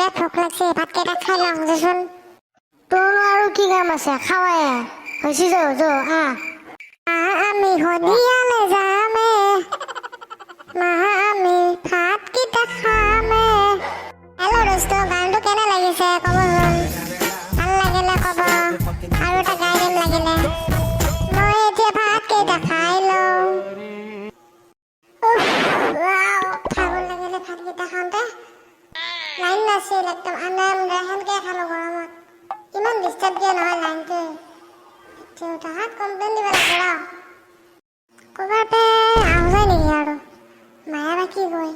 বিৰাট ভোক লাগছে, ভাতকেইটা খাই লওঁ দেচোন। তোৰনো আৰু কি কাম আছে, খাৱাই হৈছে, যো যো আহ। মা, আমি শদিয়ালে যামে, মা, আমি ভাতকেইটা খামে। হেল্ল' দোস্ত, গানটো কেনে লাগিছে ক'বচোন। ভাল লাগিলে ক'ব, আৰু এটা গাই দিম লাগিলে। মই এতিয়া ভাতকেইটা খাই লওঁ। উফ, ৱাও, ভাগৰ লাগিলে ভাতকেইটা খাওঁতে। লাইন নাছিল, একদম আন্ধাৰ মুন্ধাৰ, সেনকে খালো গৰমত। ইমান ডিষ্টাৰ্ব দিয়ে নহয় লাইনটোৱে। দেউতাহাত কমপ্লেইন দিব লাগিব ৰ। ক'ৰবাৰ পে আহ যায় নেকি আৰু মায়ে বা কি কয়?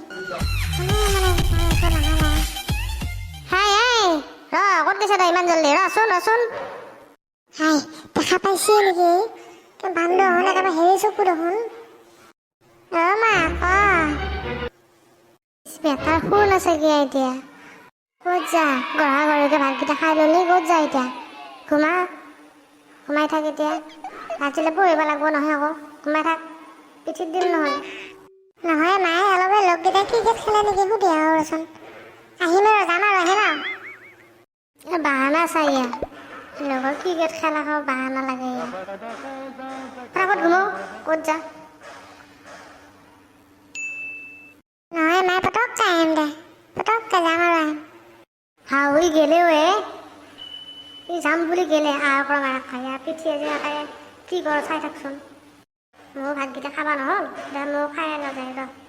মানে মানে যাই আছো লাহে লাহে। হাই হাই, ৰ, ক'ত গৈছ তই ইমান জল্দি? ৰচোন, ৰচোন। হাই, দেখা পাইছে নেকি? বান্দৰ দেখোন, একেবাৰে হেৰি চকু দেখোন। অ মা, ক। বেটাৰ শুন আছে কি এতিয়া? ক'ত যা? গঢ়া গঢ়িকে ভাতকেইটা খাই ললি, ক'ত যা এতিয়া? ঘুমা, ঘুমাই থাক এতিয়া। ৰাতিলৈ পঢ়িব লাগিব নহয় আকৌ। ঘুমাই থাক, পিঠিত দিম নহ'লে। নহয় মায়ে, অলপ লগকেইটাই ক্ৰিকেট খেলে নেকি সুধি আহোঁ ৰচোন। আহিম আৰু, যাম আৰু, আহিম আৰু। এই বাহানা চাই ইয়া, লগৰ ক্ৰিকেট খেলা খাওঁ বাহানা লাগে ইয়া। ক'ত ঘুমাও, ক'ত যা? নহয় মায়ে, পটককে আহিম দে, পটককে যাম আৰু আহিম। হাউৰি গেলেও এ এই যাম বুলি গেলে আহাৰ পৰা মাৰা খাই ইয়াৰ পিঠি আজি একে কি কৰ চাই থাকচোন। ময়ো ভাতকেইটা খাবা নহ'ল দে, ময়ো খাই নাযায় ৰ।